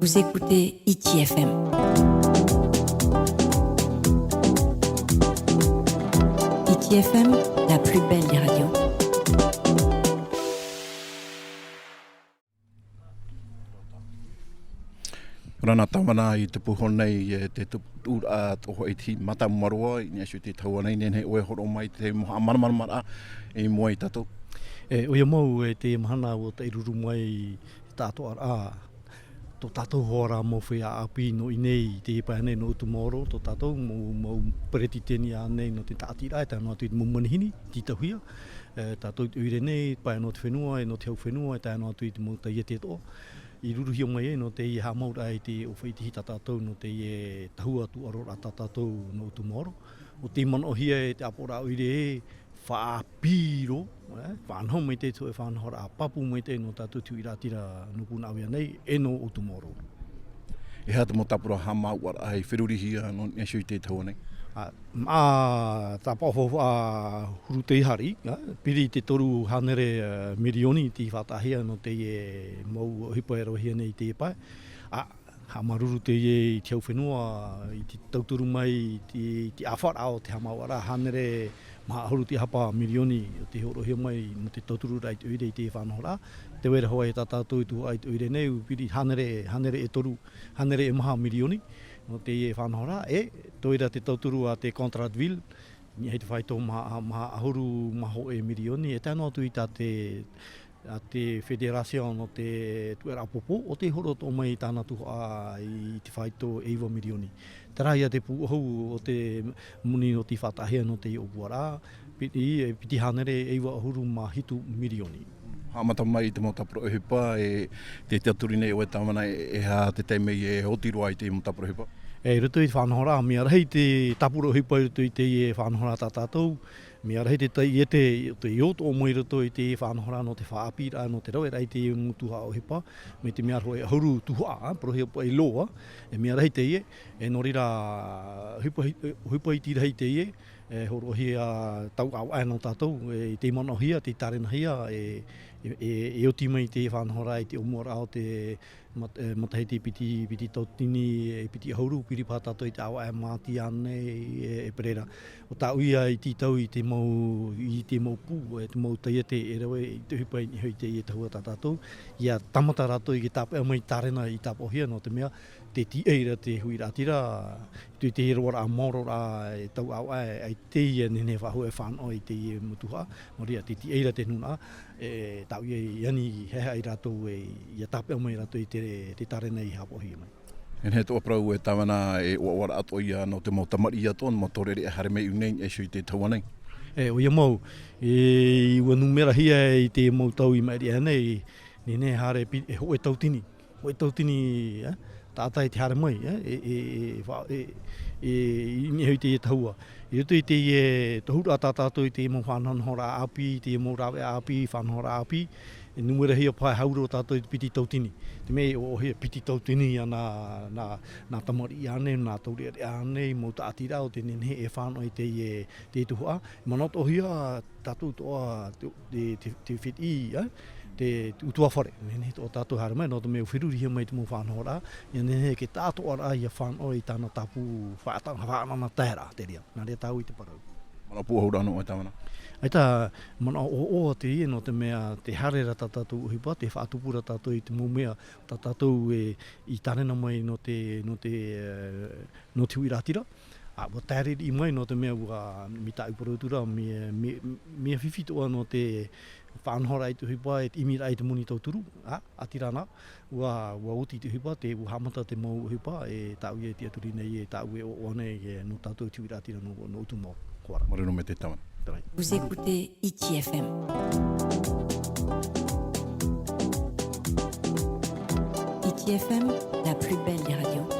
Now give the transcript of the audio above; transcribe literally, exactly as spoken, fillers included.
Vous écoutez Hiti F M. Hiti F M, la plus belle des radios. Ora na tāvana i te pū nei, e te tupu, tupu, a, tō Haiti Matamua roa, i niʻa iho i te tahua nei, nehenehe ʻoe e hōroʻa mai te mau haʻamāramarama i mua ia tātou. E, ʻoia mau, e te mahana ʻua taʻiruru mai tātou, a, tō tātou hoʻi rā mau feiā ʻāpī nō ʻō nei i te pae nei nō Utumaoro, tō tātou mau, mau peretiteni ānei nō te tāʻatiraʻa, e tae noa atu i te mau manihini, tītauhia, e, tātou i te ʻoire nei, pae nō te fenua, e nō te hau fenua, e tae noa atu i te mau taiete atoʻa. I ruruhia mai ai nō teie haʻamauraʻa i te ʻōfaʻi tihi tā tātou, nō teie tahua tūʻaro raʻa tā tātou nō Utumaoro. ʻO tei manaʻohia e te ʻāpoʻoraʻa ʻoire e faʻaʻāpī roa, e, faʻanaho maitaʻi te hōʻē faʻanahoraʻa pāpū maitaʻi nō tātou te huiraʻatira nō Punaʻauia nei, e nō Utumaoro. E aha te mau tāpura haʻamāuʻaraʻa i ferurihia nō niʻa iho i te tahua nei? A, mā, tāpaʻo faufaʻa huru tei hari, a, piri i te toru hānere, e, mirioni tei faʻataʻahia nō teie mau ʻohipa e ravehia nei i teie pae. A, haʻamāuruuru teie i te hau fenua, i te tauturu mai, i te, i te ʻāfaʻaraʻa o te haʻamāuʻaraʻa, hānere maha ʻahuru tei hapa mirioni o tei hōroʻahia mai nō te tauturu raʻa i te ʻoire i teie faʻanahoraʻa. Tē vai ra hoʻi tā tātou i tuhaʻa i te ʻoire nei, ʻua piri hānere, hānere e toru, hānere e maha mirioni nō teie faʻanahoraʻa, e, tē vai ra te tauturu a te contrat de ville, i niʻa i te faito maha, maha ʻahuru mā hōʻē mirioni, e tae noa atu i tā te, a te Fédération nō te tuʻeraʻa pōpō, ʻo tei hōroʻa atoʻa mai i tāna tuhaʻa i te faito e iva mirioni. Terā ia te pūʻohu o te moni nō tei faʻataʻahia nō teie ʻōpuaraʻa, piti, e piti hānere e iva ʻahuru mā hitu mirioni. Haʻamata mai i te mau tāpura ʻohipa, e tē tauturu nei ʻoe tāvana, e, e aha te taime e oti roa ai te mau tāpura ʻohipa? E, i roto i te faʻanahoraʻa, mea rahi te tāpura ʻohipa i roto i teie faʻanahoraʻa tā tātou, mea rahi te taiete, te ʻō atoʻa mai i roto i te faʻanahoraʻa nō te faʻaʻāpīraʻa, nō te raveraʻa i te mau tuhaʻa ʻohipa, mai te mea roa e ʻahuru tuhaʻa, a, parauhia paʻi loa, e mea rahi teie, e nō reira, ʻohipa, ʻohipa iti rahi teie, e hōroʻahia tauʻaoʻa nō tātou, e tei manaʻohia, tei tārenahia, e, e, e, e oti mai te faʻanahoraʻa i te ʻōmuaraʻa o te mat-, e, matahiti piti, piti tauatini, e piti ʻahuru, piri paha tātou i te ʻāvaʻe māti ānei, e, e pereira. ʻO tāʻu ia i tītau i te mau, i te mau pū, e te mau taiete e rave i te ʻohipa i niʻa iho i teie tahua tā tātou, ʻia tāmata rātou i te tāpeʻa mai tārena i tāpaʻohia, nō te mea, tē tīaʻi ra te huiraʻatira, i te roaraʻa maororaʻa, e tauʻaoʻa, e, ʻaita e nehenehe faʻahou e fānaʻo i teie mau tuhaʻa, nō reira tē tīaʻi ra te nūnaʻa, e, tāʻu ia i ani, e aha ia rātou e, ʻia tāpeʻa mai rātou i te, te tārena i haʻapaʻohia mai. E nehenehe atoʻa parau e tāvana e ʻoaʻoaraʻa atoʻa ia nō te mau tamariʻi atoʻa, nō te mau taureʻareʻa haere mai i ʻō nei, e, i niʻa iho i te tahua nei. E, ʻoia mau, e, ʻua numerahia i te mau tau i maʻiri aʻe nei, nehenehe e haere pi-, e hōʻē tauatini. Hōʻē tauatini, e, taʻata i te haere mai, e, e, e, e, fa-, e, e, i niʻa iho i teie tahua. I roto i teie tohuraʻa tā tātou i te mau faʻanahonahoraʻa ʻāpī, i te mau rāveʻa ʻāpī, faʻanahoraʻa ʻāpī, e numerahia paha e hau roa tātou i te piti tauatini. Te mea e ʻoaʻohia piti tauatini ia nā, nā, nā tamariʻi ānei, nā taureʻareʻa ānei, mau tāʻatiraʻa ʻo tē nehenehe e fānaʻo i teie, teie tuhaʻa. Manaʻo atoʻahia tātou atoʻa, te, te, te, te fetiʻi, e, te, te ʻutuāfare. Nehenehe atoʻa tātou e haere mai, nō te mea ʻua ferurihia mai te mau faʻanahoraʻa, ʻia nehenehe e tāʻātoʻaraʻa ʻia fānaʻo i tāna tāpū faʻata-, faʻanahoraʻa taeraʻa, terā. Nā reira tāʻu i te parau. Manaʻo pūʻohu ra ʻoe tāvana? ʻAita, manaʻo ʻoaʻoa teie, nō te mea tē haere ra tā tātou ʻohipa, tē faʻatupu ra tātou i te mau mea tā tātou e, i tārena mai nō te, nō te, e, nō te huiraʻatira. A, ʻua taere riʻi mai nō te mea ʻua, mai tāʻu parau atu ra, mea, mea, mea fifi atoʻa nō te faʻanahoraʻa i te ʻohipa, e te ʻimiraʻa i te moni tauturu, a, ʻaita rā na, ʻua, ʻua oti te ʻohipa, tē, ʻua haʻamata te mau ʻohipa, e tāʻu ia e tiʻaturi nei, e tāʻu e ʻoaʻoa nei, e nō tātou te huiraʻatira nō, nō Utumaoro. Koa ra. Māuruuru maitaʻi tāvana. Terā ia. Vous écoutez Hiti F M. Hiti F M, la plus belle des radios.